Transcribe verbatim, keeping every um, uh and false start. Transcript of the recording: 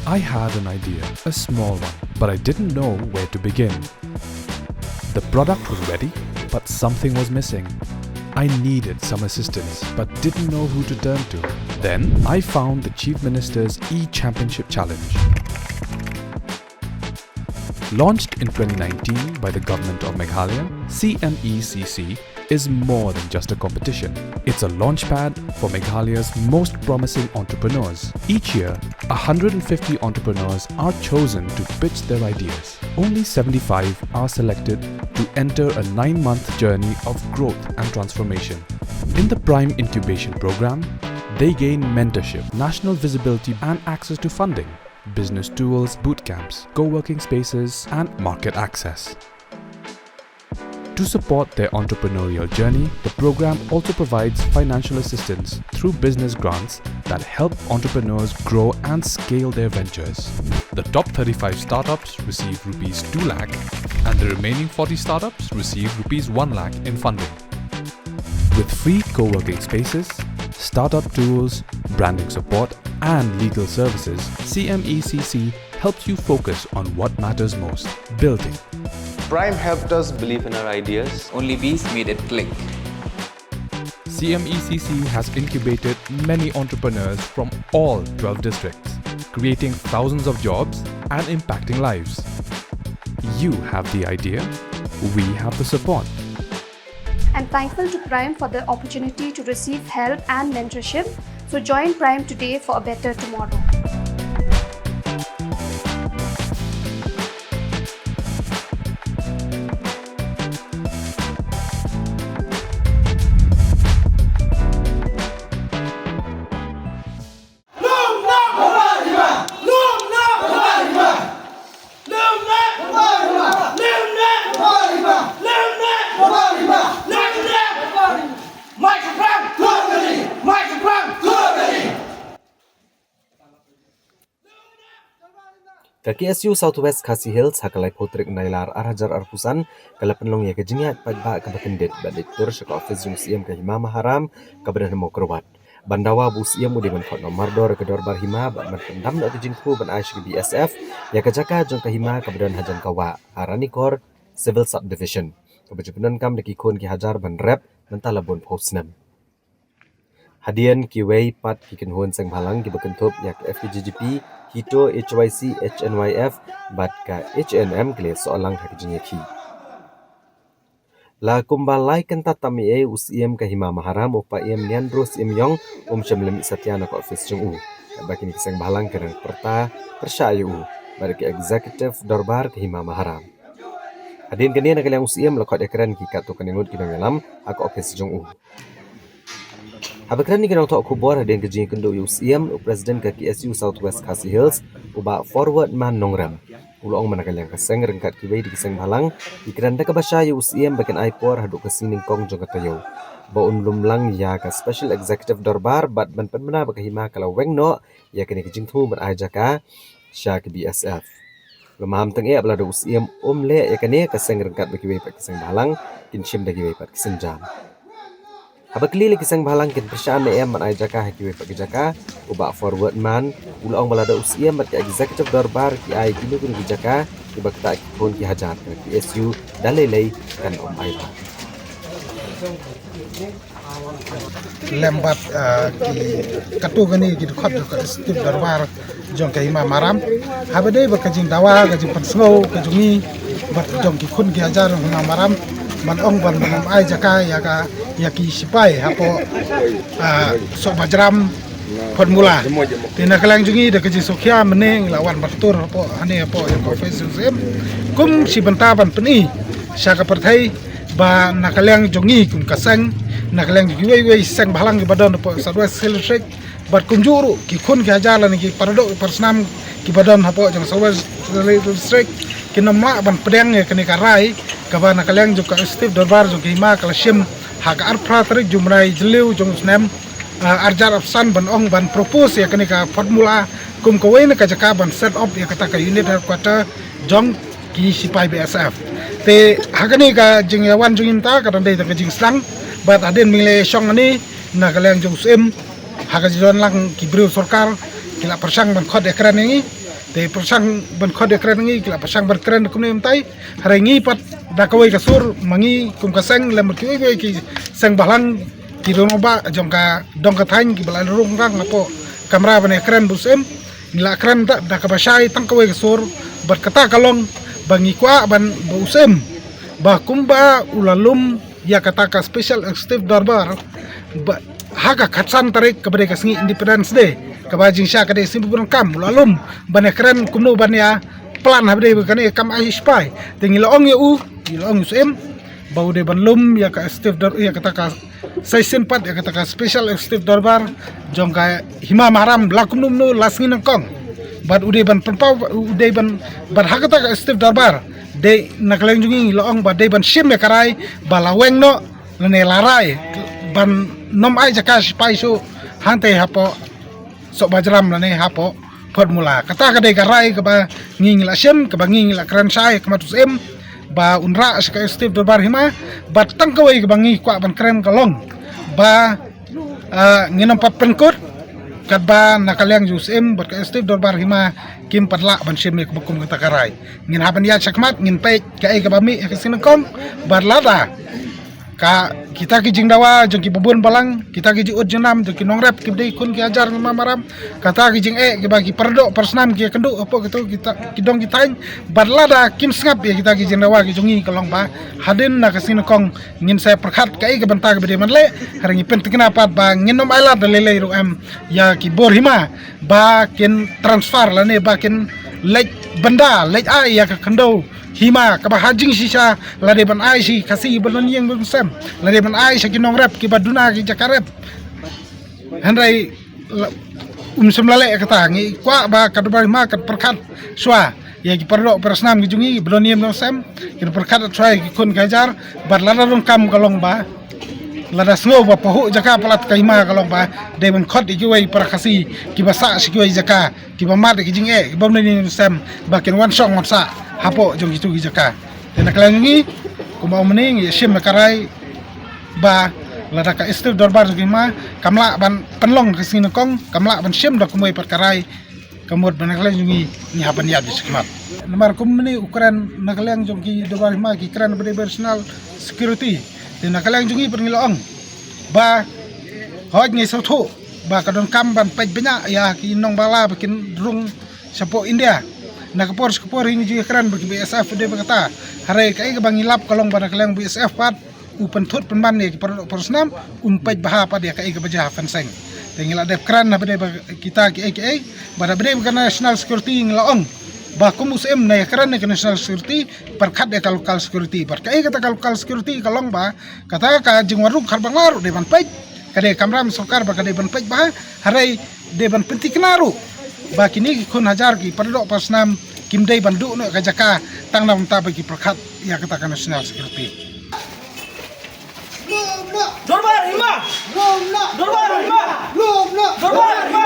I had an idea, a small one, but I didn't know where to begin. The product was ready, but something was missing. I needed some assistance, but didn't know who to turn to. Then I found the Chief Minister's e-Championship Challenge. Launched in twenty nineteen by the Government of Meghalaya, C M E C C is more than just a competition. It's a launchpad for Meghalaya's most promising entrepreneurs. Each year, one hundred fifty entrepreneurs are chosen to pitch their ideas. Only seventy-five are selected to enter a nine month journey of growth and transformation. In the Prime Incubation Program, they gain mentorship, national visibility, and access to funding, business tools, boot camps, co working spaces, and market access. To support their entrepreneurial journey, the program also provides financial assistance through business grants that help entrepreneurs grow and scale their ventures. The top thirty-five startups receive rupees two lakh, and the remaining forty startups receive rupees one lakh in funding. With free co working spaces, startup tools, branding support, and legal services, C M E C C helps you focus on what matters most: building. Prime helped us believe in our ideas. Only Bees made it click. C M E C C has incubated many entrepreneurs from all twelve districts, creating thousands of jobs and impacting lives. You have the idea, we have the support. I'm thankful to Prime for the opportunity to receive help and mentorship. So join Prime today for a better tomorrow. Ka K S U South West Khasi Hills ha ka laiphew tarik Nailar ar hajar arphew san ka la pynlong ïa ka jingïaid paidbah kaba kyndit bad leit tur sha ka ophis jong u Syiem ka Hima Maharam kaba don ha Mawkyrwat, ban dawa ba u Syiem u dei ban khot noh mardor ïa ka dorbar hima bad ban pyndam noh ïa ka jingthmu ban ai sha ka B S F ïa ka jaka jong ka hima kaba don hajan ka wah ha Ranikor Civil Subdivision, kaba ju pyndonkam da ki khun ki hajar ban rep mynta la bun phew snem. Hadien kiwei pat ki kynhun seng bhalang kiba kynthup ïa ka F K J G P, HITO, H Y C, H N Y F bad ka H A N M ki la ïasoh lang ha ka jingïakhih. La kumba lai kynta tam eiei u Syiem ka Hima Maharam u Paiem Nianro Syiem Iong um shym la mih satia na ka ophis jong u, katba kine ki seng bhalang ki dang pyrta pyrshah ïa u bad ki executive dorbar ka Hima Maharam. Hadien kane na ka liang u Syiem la khot ïakren ki katto katne ngut ki nongïalam ha ka ophis jong u. Haba kren ïa ki nongthoh khubor hadien ka jingïakynduh ïa u Syiem, u President ka K S U South West Khasi Hills, u Bah Forwardman Nongrem, u la ong ba na ka liang ka seng ryngkat kiwei de ki seng bhalang ki kren da kaba shai ïa u Syiem ba kin ai por haduh ka sngi nyngkong jong ka taïew ba un lum lang ïa ka Special Executive Dorbar bad ban pynbna ba ka hima ka la weng noh ïa kane ka jingthmu ban ai jaka sha ka B S F. Lada maham tyngeh ba lada u Syiem um leh ïa kane, ka seng ryngkat bad kiwei pat ki seng bhalang kin shim da kiwei pat ki sienjam. Haba kylli lei ki seng bhalang kin pyrshah ne em ban ai jaka ha kiwei pat ki jaka, u Bah Forwardman u la ong ba lada u Syiem bad ka Executive Dorbar ki ai kino kino ki jaka kiba ktah ki khun ki hajar, ka K S U da lei lei kan ym ai ba. Lem bad, ah, ki katto katne ki dkhot jong ka Executive Dorbar jong ka Hima Maharam. Haba dei ba ka jingdawa, ka jingpynsngew ka jong ngi bad jong ki khun ki hajar jong Hima Maharam ban ong ban, ban ai jaka ïa ka, ïa ki sipai hapoh, ah, Sohbajram Formula. Te na ka liang jong ngi da ka jingsngewkhia mynne ngi la wan ban tur hapoh hangne hapoh ïa ka ophis jong u Syiem kum shi bynta ban pyni sha ka pyrthei ba na ka liang jong ngi kum ka seng, na ka liang jong kiwei kiwei seng bhalang kiba don hapoh South West Khasi Hills District, bad kumjuh ruh ki khun ki hajar lane ki paradoh ki parasnam kiba don hapoh jong South West Khasi Hills District kin ym lah ban pdiang ïa kane ka rai kaba na ka liang jong ka Executive Dorbar jong ka Hima ka la shim ha ka arphew phra tarik jong u bnai Jylliew jong u snem, ah, ar hajar arphew san ban ong ban propose ïa kane ka formula kum kawei na ka jaka ban set up ïa kata ka unit headquarter jong ki sipai B S F. Te ha kane ka jingïawan jong ngi mynta ka dang dei tang ka jingsdang bad hadien ba ngi la shong hangne na ka liang jong u Syiem Ha ka jingdon lang ki briew sorkar ki la pyrshang ban khot ïa kren ïa ngi. Te pyrshang ban khot ïa kren ïa ngi, ki la pyrshang ban kren kumne mynta. Hynrei ngi pat da kawei ka sur ma ngi kum ka seng lem bad kiwei kiwei ki seng balang, ki rangbah jong ka dong ka thaiñ kiba la rung rang hapoh kamra ban ïa kren ba u Syiem. Ngi la kren da, da kaba shai tang kawei ka sur, bad kata ka long ba ngi kwah ban ba u Syiem ba kumba u la lum ïa kata ka Special Executive Durbar ba ha ka khatsan tarik kaba dei ka sngi Independence Day, kaba jingshisha ka dei sngi burom kam, u la lum ban ïa kren kumno ban ïa plan ha ba dei ba kane kam ai sipai. Te ngi la ong ïa u, ngi la ong ïa u Syiem ba u dei ban lum ïa ka Executive Dur-, ïa kata ka session pat ïa kata ka Special Executive Durbar jong ka Hima Maharam la kumno kumno la sngi nyngkong. Bad u dei ban pynpaw, u dei ban, bad ha kata ka Executive Durbar dei na ka liang jong ngi la ong ba dei ban shim ïa ka rai ba la weng noh lane la rai ban nym ai jaka sipai shuh hangtei hapoh Sohbajram lane hapoh Photmula. Kata ka dei ka rai kaba ngi ngi la shim, kaba ngi ngi la kren shai ha khmat u Syiem ba un rah sha ka Executive Durbar Hima. Bad tang kawei kaba ngi kwah ban kren ka long ba, ah, ngin ym pat pynkut katba na ka liang jong u Syiem bad ka Executive Durbar Hima kim pat lah ban shim ïa kaba kum kata ka rai. Ngin hap ban ïaid sha khmat, ngin peit kaei kaba mih ha ka sngi nyngkong. Bad lada ka kita ki jingdawa jong kiba bun balang, kita ki jingud jingnam jong ki nongrep kiba dei khun ki hajar ngi Hima Maharam, kata ki jingeh kiba ki paradoh parasnam ki ïakynduh hapoh kito kita ki dong ki thaiñ, bad lada kim sngap ïa kita ki jingdawa ki jong ngi ka long ba hadien na ka sngi nyngkong ngin sa pyrkhat kaei ka bynta kaba dei ban leh. Hynrei ngi pyntikna pat ba ngin nym ailad da lei lei ruh em ïa ki bor hima ba kin transfer lane ba kin leit bynda, leit ai ïa ka khyndew hima kaba ha jingshisha la dei ban ai sha ki Khasi ba don ïing don sem, la dei ban ai sha ki nongrep kiba duna ki jaka rep. Hynrei la, um shym la leh kata. Ngi kwah ba ka Durbar Hima kan pyrkhat shuwa ïa ki paradoh parasnam ki jong ngi ba don ïing don sem, kin pyrkhat shuwa ïa ki khun ki hajar. Bad lada donkam ka long ba, lada sngew ba pahuh jaka palat ka hima ka long ba, dei ban khot ïa kiwei para Khasi kiba sah sha kiwei jaka, kiba mad ïa ki jingeh, kiba ym don ïing ym don sem, ba kin wan shong wan sah hapoh jong kitu ki jaka. Te na ka liang jong ngi, kumba ong mynne, ngi shim ïa ka rai ba lada ka Executive Durbar jong ngi ma kam lah ban pynlong ha ka sngi nyngkong, kam lah ban shim da kumwei pat ka rai, ka mut ba na ka liang jong ngi ngi hap ban ïaid sha khmat. Namar kum mynne u kren na ka liang jong ki Durbar Hima ki kren ba dei ba national security. Te na ka liang jong ngi pat ngi la ong ba hooid ngi sngewthuh ba ka donkam ban peit bniah ïa ki nongbala ba kin rung shapoh India. Na ka por sha ka por hi ngi ju ïakren ba ki B S F dei ba kata. Hynrei kaei kaba ngi lap ka long ba na ka liang B S F pat u pynthut pynban ïa ki paradoh parasnam, un peit bha pat ïa kaei kaba jia ha fencing. Te ngi la dep kren ha ba dei ba kita kiei kiei, ba da ba dei ba ka national security ngi la ong ba kum u Syiem na ïakren ïa ka national security pyrkhat ïa ka local security. Bad kaei kata ka local security ka long ba kata ka jingwan rung khat ba nga ruh dei ban peit, ka dei kamram sorkar ba ka dei ban peit bha. Hynrei dei ban pyntikna ruh ba kine ki khun hajar ki paradoh parasnam kim dei ban duh noh ka jaka tang na bynta ba ki pyrkhat ïa kata ka national security. Durbar Hima! Durbar Hima! Durbar Hima!